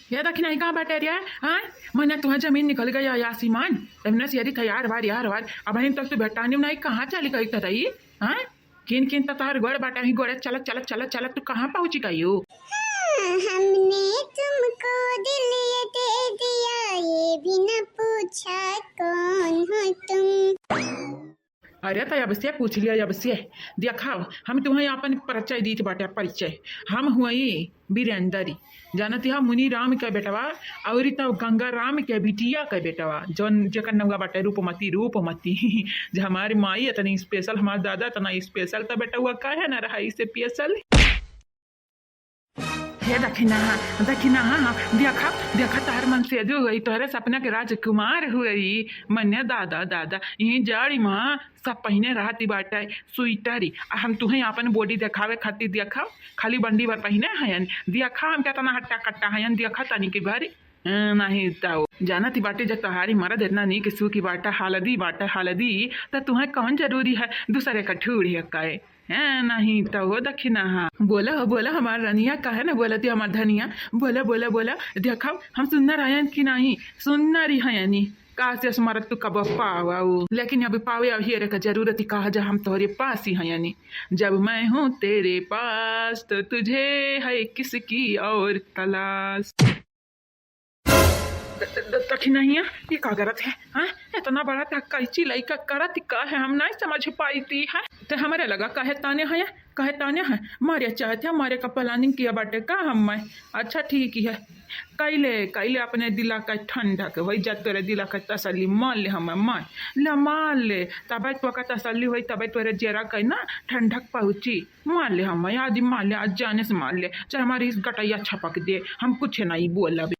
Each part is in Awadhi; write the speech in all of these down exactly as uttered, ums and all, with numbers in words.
ये देखी नहीं कहाँ बाटे रे, हाँ? मने तुहा जमीन निकल गई है आसमान। एमने से यदि था यार वार, यार वार, अब हम तक तू बेटा नहीं, कहाँ चली गई था रही, हाँ? किन किन त तोहर गोड़ बाटा ही गोड़े चलत, चलत, चलत, चलत तू कहाँ पहुँची गई हो? हाँ, हमने तुमको दिल ये दे दिया, ये भी न पूछा कौन हो तुम। अरे त अब से पूछ लिया, अब से। देखा, हम तुम्हें अपन परिचय दीत बाटे, परिचय। हम हुई बीरेंदरी, जानत हा मुनि राम के बेटवा, औरी तब गंगा राम के बिटिया के बेटवा, जौन जेकर नौवा बाटे रूपमती, रूपमती। जे हमारी माई इतनी स्पेशल, हमार दादा इतना स्पेशल, त बेटवा काहे न रहा इसे स्पेशल? हे दखिना, दखिना, देखा, देखा, तोहर मन से जो हुई, तोहरे सपना के राजकुमार हुई, मने दादा, दादा, यही जाड़ी माँ सब पहिने रहती बाटे स्वेटर, आ हम तुहें आपन बॉडी देखावे खातिर देखा, खाली बंडी भर पहिने हयन, देखा हम केतना हट्टा कट्टा हयन, देखा तनी के भरी। अ, नहीं तो जानती बाटे, जब तोहारी मरद इतना नीक सूखी बाटे, हलदी बाटे, हलदी, त तुहें कौन जरूरी है दूसरे का ठूढ़ हकाए? हैं, नहीं तो वो दखिना हा। बोला हो, बोला हमार रनिया, काहे ना बोलती हमार धनिया? बोला, बोला, बोला, देखा हम सुन्नर हयन कि नहीं? सुन्नर ही हयनी। काश यस मरद तू कब पावा हो, लेकिन अभी पावे अभी रे का जरूरत ही कहा जा, हम तोहरे पास ही हयनी। जब मैं हूँ तेरे पास तो तुझे है किसकी और तलाश। द-, द-, द-, दखिनहिया, ई का करत है? हाँ? इतना बड़ा त कैची लइका करत का है, हम नहीं समझ पाईती है। ते हमरे लगा कहे ताने है, कहे ताने है, मारे चाहत है, मारे का planning किया बाटे का हम मैं? अच्छा ठीक ही है, कैले, कैले अपने दिला का ठंडक, वही जा तोरे दिला का तसल्ली मान ले हम, मान ले, मान ले, तबे तो का तसल्ली होई, तबे तोरे जेरा का ना ठंडक पहुँची। मान ले हम, आज मान ले, आज जाने से मान ले, चाहे हमारी इस गटैया छपक दे, हम कुछ नहीं बोलब।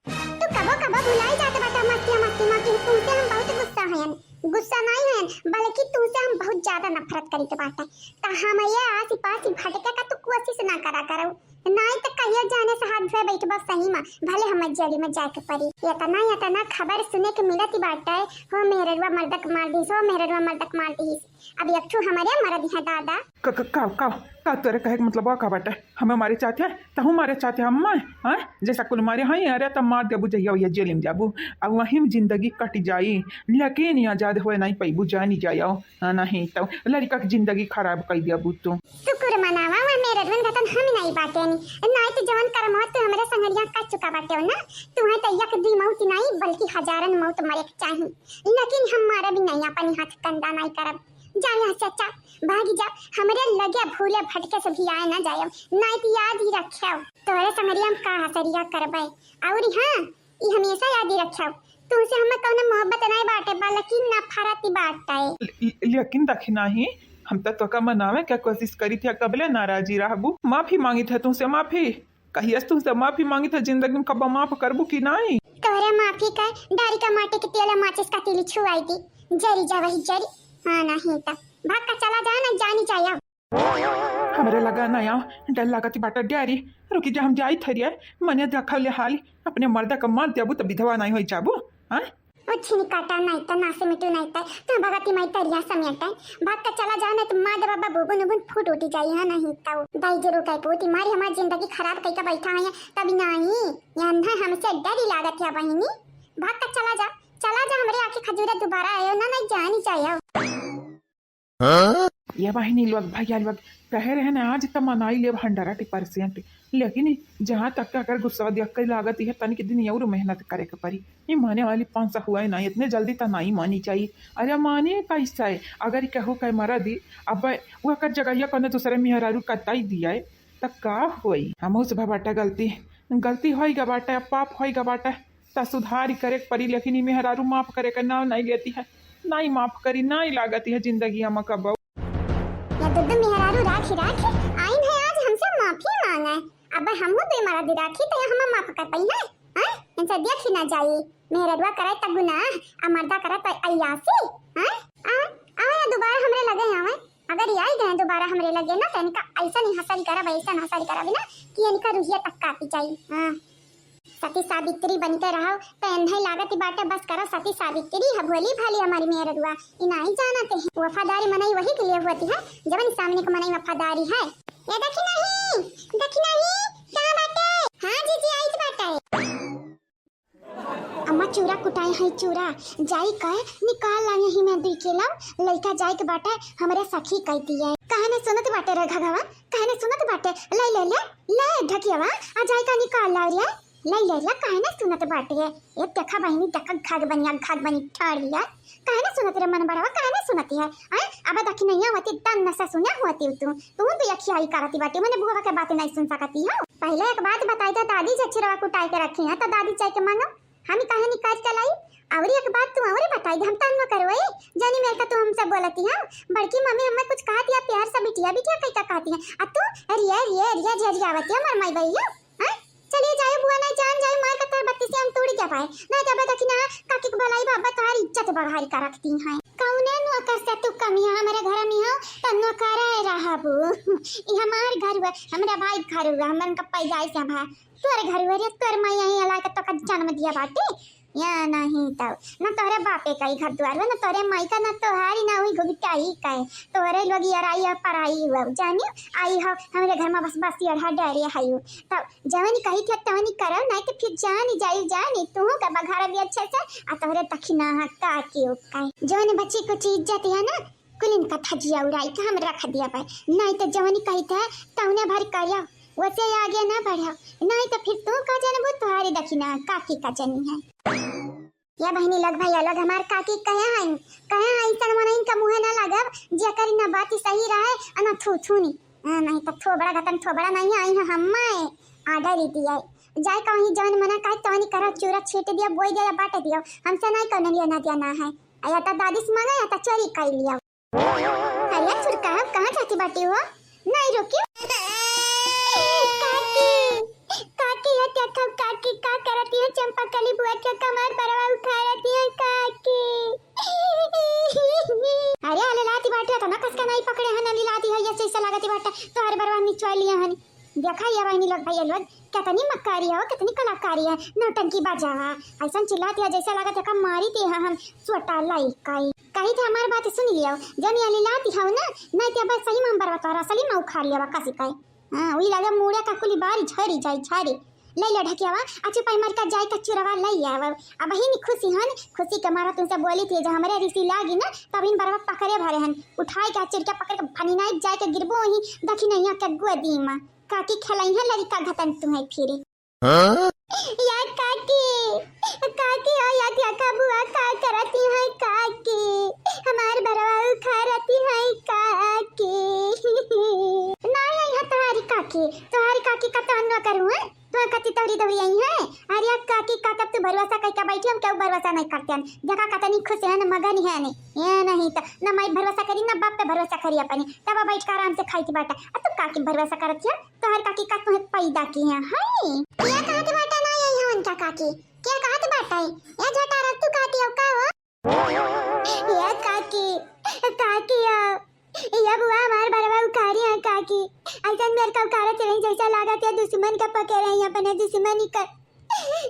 तू कबो कबो भुलाई जात बाटा मस्तिया मस्ती मा कि तुमसे हम बहुत गुस्सा हयन, गुस्सा नहीं हयन, बल्कि तुमसे हम बहुत ज्यादा नफरत करी के बाटे। त हम ये आसी पासी भटके का तू कोशिश ना करा करो, नहीं त कहियो जाने से हाथ धोए बैठबा सही मा, भले हम जेल में जाए के पड़ी। इतना, इतना खबर सुने के मिलत बाटे, हो मेहररुआ मर्दक मार दीस, हो मेहररुआ मर्दक मार दीस। अब एक ठो हमरे मरद है दादा। का, का, का, का, का तोरे कहे के मतलब का बाटे? हमें मारे चाहते हैं, तहु मारे चाहते हैं हमें, हाँ? जैसा कुल मारे हैं, अरे तब मार देबू, जहिया वहिया जेल में जाबू, अब वहीं में जिंदगी कट जाई, लेकिन आजाद होए नहीं पैबू, जानी जाओ, हाँ, नहीं तो लड़का की जिंदगी खराब कर देबू तू। शुक्र मनावा, वह मेरे रुन घटन हम नहीं बाटे नी, नहीं तो जवन करमवा तू हमरे संगरिया कर चुका बाटे हो ना, तुम्हें तो एक दी मौत नहीं बल्कि हजारन मौत मरे के चाही, लेकिन हम मारे भी नहीं, अपनी हाथ कंधा नहीं करब। जा यहाँ से, अच्छा, भागी जा, हमरे लगे भूले भटके से भी आए ना जाए, नाइट याद ही रखे। तोहरे संगरिया हम का हसरिया करबे, और हाँ, ई हमेशा याद ही रखे, तुमसे हमें कौनो मोहब्बत नहीं बाटे, बल्कि नफरत ही बाटे। ले-, लेकिन दखिना ही, हम तो तोका मनावे के कोशिश करी थी, कबले नाराजी रहबू? माफी मांगी थे तुमसे, माफी। कहियस तुमसे माफी मांगी थे, जिंदगी में कब्बा माफ करबू कि नहीं? तोहरे माफी का डारी का माटी के तेल माचिस का तीली छुआई दी, जरी जा वही जरी। हाँ, नहीं तो भाग का चला जा ना, जानी जाया। हमरे लगा ना आओ, डर लागत बाटा डैरी। रुकी जा, हम जाई थरिया, मने देखा ले हाली, अपने मर्दा का मार देबू त विधवा नहीं होई जाबू, हाँ? ओ छिनी काटा नहीं त नासे मिटू नहीं त, तो भगती माई तरिया समेट है। भाग का चला जा नहीं तो मार दे बाबा बुबुन उबुन फूट उठी जाई, हाँ नहीं तो। दाई जरूर कह पूती मारी हमारी जिंदगी खराब कई का बैठा है, तभी नहीं, यहाँ हमसे डर ही लागत है बहिनी। भाग का चला जा, चला जा, हमरे आँखी खजूरा दोबारा आयो ना, नहीं जानी जाए। हाँ? ये बहिनी लोग, भैया लोग, कहे रहे ना, आज त मनाई लेब हंड्रेड परसेंट, लेकिन जहाँ तक के अगर गुस्सा देख के लागत है, तनिक दिन और मेहनत करे के पड़ी। ये माने वाली पाँच सौ हुआ है ना, इतने जल्दी त नहीं मानी चाहिए। अरे माने कैसा है, अगर केहू कहे मरा दी, अब वो कर जगह कोनो दूसरे मेहरारू कताई दिया है, त का होई? हमहू से बाटे गलती, गलती होई गा बाटे, अब पाप होई गा बाटे। त सुधारी करे के पड़ी, लेकिन ई मेहरारू माफ करे के नाव नहीं लेती है, नहीं माफ करी, नहीं लागती है जिंदगी हम कबो। या दुद्दू मेहरारू राखी राखी आइन है आज हमसे माफी मांगे। अब हम तो मरद राखी तो हम माफ कर पाई है, हैं? इनसे देखी ना जाई, मेहररुआ करे त गुनाह, आ मर्दा करे त अय्यासी, हैं? आवे, आवे ना दोबारा हमरे लगे आवे, अगर ये आई गए दोबारा हमरे लगे ना, तो इनका ऐसा नहीं हसरी करब, ऐसा हसरी करब ना कि इनका रुहिया तक काटी जाई। हाँ। सती सावित्री बन के रहो, तो एन्हे लागत ही बाटे, बस करो, सती सावित्री है, भोली भाली हमारी मेहररुआ, ई नहीं जानते हैं। वफादारी मनई वही के लिए होती है, जवन सामने को मनई वफादारी है। ये देखी नहीं, देखी नहीं, कहाँ बाटे? हाँ जीजी, आई बाटे। चूरा कुटाए हैं चूरा, जाई कहे निकाल लाई ही में दुई किलो, लइका जाए के बाटे हमरे सखी कह दिए। काहे नहीं सुनत बाटे रे घघवा, काहे नहीं सुनत बाटे? ले ले ले, ले ढकियावा, आ जाए का निकाल ला रे, ले ले ले, काहे नहीं सुनत बाटे? ए देखा बहिनी, देखा घाघ बनिया, घाघ बनी ठाड़ लिया, काहे नहीं सुनत रे मन बढ़ावा, काहे नहीं सुनत है? आए अब देखी नहीं होती, तन नशा सुना होती तू, तू तो यखियाई करती बाटी, मने बुआ के बात नहीं सुन सकती हो। पहले एक बात बताई था, दादी जे चुरवा कुटाई के रखी है तो दादी जाए के मांगो, हम काहे निकाल के लाई? अउरी एक बात तू अउरी बताई दे, हम तन न करवई, जानी मेर का तू हमसे बोलती है। बड़की मम्मी हमें कुछ कहती है प्यार से, बिटिया बिटिया कह के कहती है, आ तू रिया रिया रिया रिया रिया आवती है, मर माई बई हो। हाँ? चलिए जाए बुआ, नहीं जान जाए मार का तोर बत्ती से हम तोड़ के पाए। ना जब देखी ना काकी को भलाई बाबा तोहार इज्जत बघारी का रखती हैं। कौने नुआ कर से तू कमी है हमारे घर में हो, तो नुआ करे रहबू। ई हमार घर हुआ, हमरा भाई घर हुआ, हमन का पैदाइश है भाई। तोरे घर हुआ रे, तोर माई यहीं अला के तो का जन्म दिया बाटे। या नहीं तो, न तोरे बापे का ही घर द्वार हुआ, न तोरे माई का, न तोहारी, ना हुई घुघटाई का है। तोरे लोग याराई या पराई हुआ, जानियो? आई हो, हमरे घर में बस, बस ये डरे है यू। तब जवनी कही थे तवनी करब, नहीं तो फिर जानी जाई जानी, तू का बघारा भी अच्छे से, आ तोहरे दखिना है का के उकाई। जवनी बच्ची कुछ इज्जत है ना, कुलिन का थजिया उड़ाई के हम रख दिया भाई, नहीं तो जवनी कही थे तवने भर करिया, वसे आगे ना बढ़िया, नहीं तो फिर तू का जनबू, तोहरे दखिना है का के का जनी है। या बहिनी लोग, भैया लोग, हमार काकी कहे हैं, कहे हैं, ऐसन मनइन का मुँहे ना लगब, जेकर ना बात सही रहे, आ ना थू थू नी। हाँ, नहीं तो थोबड़ा घतन थोबड़ा नहीं आई है, हम्मे order ही दिया। जाए कहीं जवन मना कहे, तवनी करो, चूरा छीट दिया, बोई दिया या बांट दिया, हमसे नहीं कौनो लिया ना देना है। आ या तो दादी से मांगा, या तो चोरी कर लिया। अरे छुरका, कहाँ जाती बाटी हो? नहीं रुकी। काकी, काकी, ये क्या खाओ काकी, का करती है चंपा कली बुआ के कमर बरवा उखा रहती है काकी। अरे अले लाती बाटी तो ना कसका नहीं पकड़े हन, अली लाती है, ये से लागती बाटा, तोहरे बरवा निचवा लिया हन। देखा ये बहिनी लोग, भैया लोग, कितनी मक्कारी है, कितनी कलाकारी है, नौटंकी बाजा है, ऐसन चिल्लाती है जैसे लागत है का मारी दी है हम सोटा लाई काई। कही थे हमार बात सुन लियो, जन ये लाती हो ना, नहीं ते बस सही में हम बरवा तोरा सली में उखाड़ लिया कसी काई। हाँ, वही लगे मुड़े का कुली बारी झरी जाई झरी। ले ले ढकियावा, अच्छे पाई मार का जाए का चुरवा ले आवा। अब ही नहीं खुशी हन, खुशी के मारा तुमसे बोली थी, जो हमारे रिसी लागी ना, तब इन बरवा पकड़े भरे हन, उठाए के चिरका पकड़ के फनी नहीं जाए के गिरबो ही दखिनैया के गोदी में। काकी खेलाई है लड़का घतन तुम्हें फिर। हाँ? या काकी, काकी हो या क्या का बुआ का करती है काकी? हमार बरवा उखा रहती है काकी। ना आई है तोहारी काकी, तोहारी काकी का तो अन्नो करूँ है, तो कति तौरी दौरी आई है। अरे काकी का तब तू भरोसा कई का बैठी, हम क्यों भरोसा नहीं करते हैं? देखा कतनी खुश है न मगन है ने, ये नहीं तो न माई भरोसा करी न बाप पे भरोसा करी अपनी, तब बैठ कर आराम से खाई थी बाटा। अब तू काकी भरोसा करती है? तोहर काकी का तुहे पैदा की है, हई? क्या कहत बाटा ना यही है उनका काकी? क्या कहत बाटा है? या झटारा तू कहती हो का हो? या काकी, काकी आओ। या बुआ हमार बरवा उखारी है काकी। ऐसा मेरे का उखारा चले जैसा लागत है दुश्मन का पकड़े हैं अपने दुश्मनी का।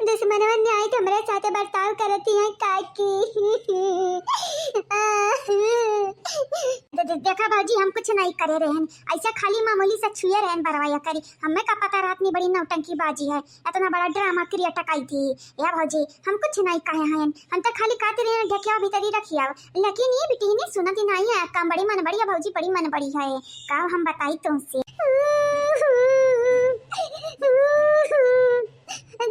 दुश्मनवा न्याय के हमरे साथे बर्ताव करती हैं काकी। दे-, दे-, देखा भौजी, हम कुछ नहीं करे रहन, ऐसे खाली मामूली से छुए रहन बरवा या करी, हमें का पता रहत नहीं बड़ी नौटंकी बाजी है, इतना बड़ा ड्रामा क्रिएट कई थी। या भौजी, हम कुछ नहीं कहे हैं, हम तो खाली कहते रहन ढकिया भीतरी रखिया, लेकिन ये बिटिहनी सुनत ही नहीं है, काम बड़ी मन बड़ी है भौजी, बड़ी मन बड़ी है, का हम बताई तुमसे।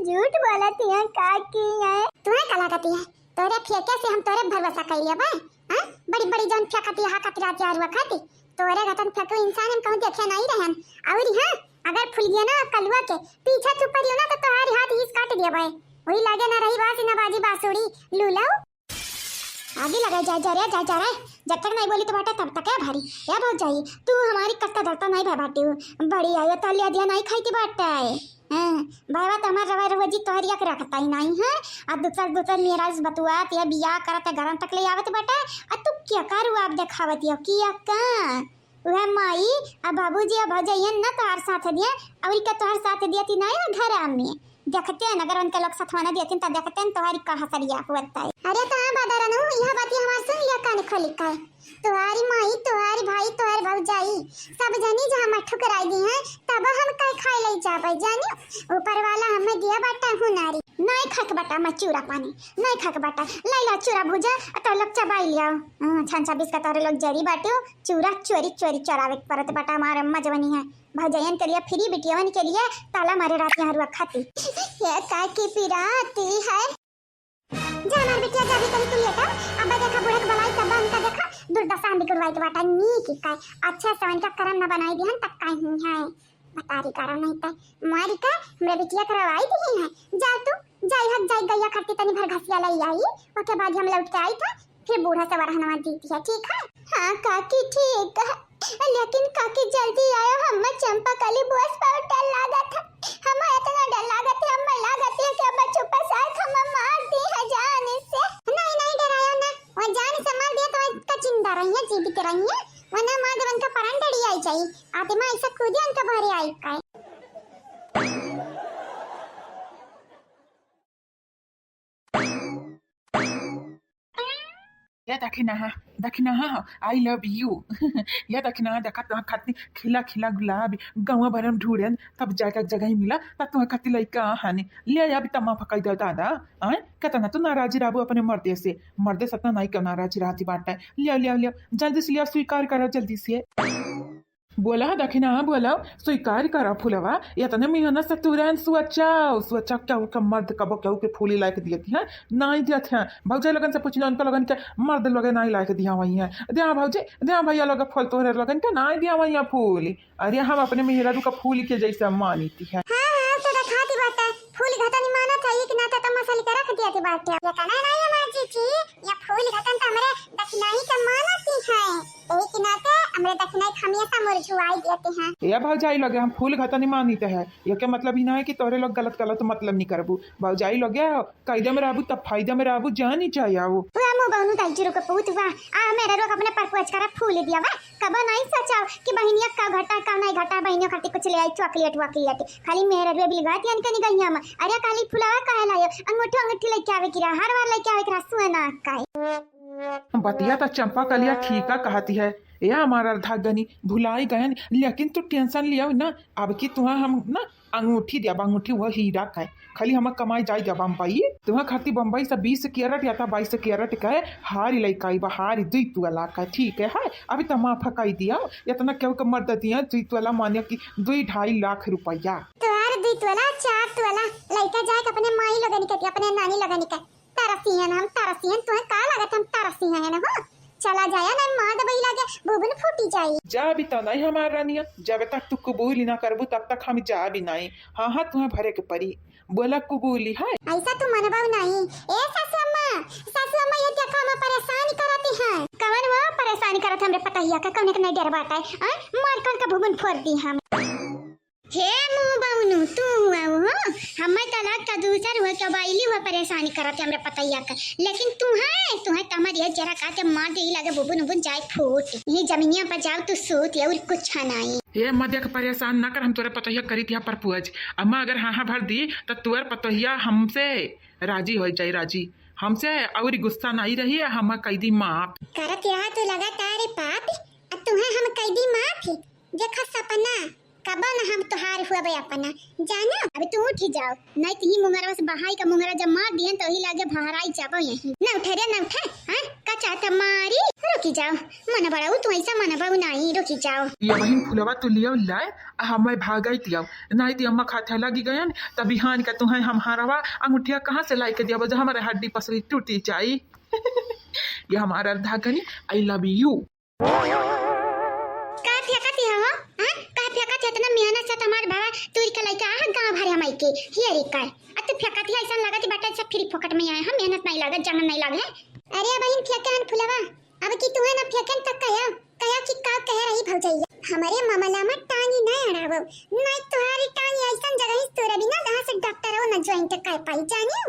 झूठ बोलत हिया काकी है। तुम्हें का लागत है? तोरे फेंके से हम तोरे भरोसा कइले बा? हाँ? बड़ी बड़ी जौन फेंकती है, हाकत रहती है, रुआ खाती। तोरे घतन फेंकू इंसान हम कहूँ देखे नहीं रहन। और हाँ, अगर फुल गया ना कलुआ के पीछे छुपा दियो ना तो तोहारी हाथ हीस काट दिया भाई। वही लागे ना रही बासी ना बाजी बांसुरी। लूलो। आगे लगा जा, जा रे, जा, जा रे। जब तक नहीं बोली तो बाटा तब तक है भारी। या भौजाई, तू हमारी कष्ट धरता नहीं भा बाटी हो। बड़ी आयो तो लिया दिया नहीं खाई के बाटा है। हाँ, भाईवा तो हमार रवा रवा जी तोहरिया के रखता ही नहीं है। आ दूसर दूसर मेरा इस बतुआ ते बिया करत है, घरन तक ले आवत बाटा। आ तू क्या करू आप देखावत हो? किया का? वह माई, आ बाबूजी, आ भौजाइयन ना तोहार साथ दिया, और का तोहार साथ दिया ती नहीं है घर में। देखते हैं, अगर उनके लोग सथवाना दियतिन, त देखते हैं, तोहारी का हसरिया होत है। अरे, तो हाँ, बादरनु, यह बात ये हमार सुन लिया, कान खोली का है। तोहारी माई, तोहारी भाई, तोहारी भौजाई, सब जनी जहाँ में ठुकराई दी हैं, तब हम कह खाए ले जाबे, जानियो। ऊपर वाला हमें दिया बाटा हुनारी। नहीं खाके बाटा मैं चूरा पानी, नहीं खाके बाटा। लाई ला चूरा भुजा, आ तो लोग चबाई लियाओ। हम्म, छन छब्बीस का तोरे लोग जरी बाटियो, चूरा चोरी चोरी चोरावे के परत बाटा हमारे मजवनी है। भौजयन के लिए फ्री, बिटियवन के लिए ताला मारे रात यहाँ रुआ खाती। ये काकी पिराती है। जा हमार बिटिया, जा भी तनी तू लेटा। अब देखा बूढ़ा के बलाई तब उनका देखा दुर्दशा हम बिगड़वाई के बाटा नी की काय। अच्छा से उनका करम न बनाई दिहन तक काई ही है। बतारी करा नहीं तय मारी का हमरे बिटिया करवाई दी है। जा तू, जाई हट जाई गैया खरती तनी भर घसिया लाई आई। ओके बाद हम लौट के आई था, फिर बूढ़ा से वरहनवा दी दिया, ठीक है? हाँ काकी ठीक है, लेकिन काकी जल्दी आयो, हम चंपा कली बहुत बहुत डर लागत है। हम इतना डर लागत है, हम लागत है कि अब चुप साथ हम मार दी है जान से। नहीं नहीं डरायो ना, वो जान से मार दिया तो इनका जिंदा रही है, जीवित रही है, वरना मार दे उनका प्राण डरी आई जाई। आत्मा ऐसा कूदे उनका भरे आई का। ये दखिना, दखिना, I love you। ये दखिना, देखा तो खाती खिला खिला गुलाब, गाँव भर में ढूंढन, तब जाके जगह ही मिला, तब तुम्हें खाती लइका हानि ले आया, अभी तमा फकाई दे दादा। आय, कितना तू नाराज रहबू अपने मर्दे से, मर्दे से इतना नहीं क्यों नाराज रहती बात है। लिया, लिया, लिया, जल्दी से लिया, स्वीकार करो जल्दी से। बोला दखिना, बोला, स्वीकार करा फुलवा, इतने मेहनत से तू रहन सोचा, सोचा क्या ओकर मर्द कबो केहू के फूली लायक दियत है, नाई दियत है। भौजाई लोगन से पूछना, उनका लोगन के मर्द लोगे नाई लायक दिया हुई है। दिया भौजी, दिया भैया लोग फूल तोहरे लोगन के नाई दिया हुई है फूल। अरे हम अपने मेहरारू का फूल के जैसे मानित है। हाँ, हाँ, तो दिखाती बात है, फूल घटनी मानत है, एक नाता तमाशा लिखा रख दिया थी बात है। ये कहना है नहीं हमार जीजी, या फूल घटन तो हमरे दखिनाई के मानती हैं, यही के नाते हमरे दखिनाई के हमेशा मुरझुआई देते हैं। ए भौजाई लगे हम फूल घटनी मानित है, ये के मतलब ही ना है कि तोरे लोग गलत गलत मतलब नहीं करबू। भौजाई लगे कैदे में रहबू तब फायदे में रहबू, जानी चाहिए वो। वाह, मुँह बहनू दाई जीरो के पूत, वाह। आ मेरे लोग अपने परपुअज करा फूल दिया, वाह। कबो नहीं सोचा कि बहिनिया का घटा, का नहीं घटा, बहिनिया खातिर कुछ ले आई, चॉकलेट वॉकलेट। खाली मेरे रुए बिलगात यान कनी गई हम। अरे खाली फुलावा काहे लायो? अंगूठी अंगूठी लेके आवे की रहा, हार वार लेके आवे की रहा, सुए ना काहे। बतिया त चंपा कलिया ठीका कहती है। ए हमार अर्धागनी, भुलाई गयन, लेकिन तू टेंशन लियो ना, अब की तुहा हम ना अंगूठी दिया, अंगूठी वो हीरा का है, खाली हम कमाई जाई जा बम्बई। तुहा खाती बम्बई से बीस कैरेट या ता बाईस कैरेट का है, हारी लइका आई बा, हारी दुई तोला का, ठीक है, है। अभी तमा फकाई दिया, इतना केहू के मर्द दिया, दुई तोला माने कि दुई ढाई लाख रुपया। तोहार दुई तोला, चार तोला, लइका जाए के अपने माई लोगन के, अपने नानी लोगन के। तरसिहन हम, तरसिहन, तुहे का लागत हम तरसिहन हो? चला जाया ना, माँ दबाई लागे, बुबुन फूटी जाई। जा भी तो नहीं हमार रानिया, जब तक तू कबूल ना करबू, तब तक हम जा भी नहीं। हाँ, हाँ, तुहे भरे के परी। बोला कबूली है। ऐसा तू मनबा नहीं। ए सासू अम्मा, सासू अम्मा, ये देखा हम परेशान करती हैं। कवन वो परेशान करत हमरे पतहिया का, कौन एक नहीं डर बात है? हाँ? मार कर के बुबुन फोड़ दी हम। हे मुँह बउनू, तू हुआ हो, हमें तलाक का दूसर हुआ, चौबाइली हुआ, परेशानी करत है हमरे पतैया का। लेकिन तू है, तू है तमर ये जरा काटे मार दे, लगे बुबुन उबुन जाए फूट। ये जमीनिया पर जाओ तू सूत, ये और कुछ है नहीं। हे मध्य के परेशान ना कर, हम तोरे पतैया करी दिया परपुअज। अम्मा अगर हाँ हाँ भर दी, तो तोर पतैया हमसे राजी हो जाए, राजी। हमसे और गुस्सा नहीं रही, हम कह दी माफ। करत रहा तू लगातार पाप, अब तुम्हें हम कह दी माफ। देखा सपना, कबो न हम तोहार हुआ बे अपना, जानो? अबे तू उठी जाओ, नहीं तो ही मुंगरा से बहाई का मुंगरा जब मार दिहन तो ही लागे भहराई जाबो यहीं। न उठे रे, न उठे, हाँ? का चाहता मारी? रुकी जाओ, मन बड़ा तू ऐसा मन बहू नहीं, रुकी जाओ। ये वही फुलवा तू लियो लाए, आ हमें भागाई दियो, नहीं तो अम्मा खाते लगी गयन, तब बिहान का तुम्हें हम हारवा अंगूठिया कहाँ से लाई के दिया, जो हमारे हड्डी पसली टूटी जाई। ये हमारा अर्धांगिनी, I love you। का फेंकत है हो? हाँ? का फेंकत है? इतना मेहनत से तुम्हारे बाबा तूरी का लइका आ गाँव भर हमाई के हियरी कर। अब तू फेंकत है, ऐसा लगत बाटे सब फ्री फोकट में आए हैं, मेहनत नहीं लागत, जंगल नहीं लागे। अरे बहिन फेंके हन फुलवा, अब की तुम्हें ना फेंकन तक कहो, कहो कि का कह रही भौजैया। हमारे मामला में टांगी नहीं अड़ावो, नहीं तुम्हारी टांगी ऐसा जगह ही तोरे बिना जहाँ से डॉक्टर हो ना ज्वाइंट कर पाई, जानियो।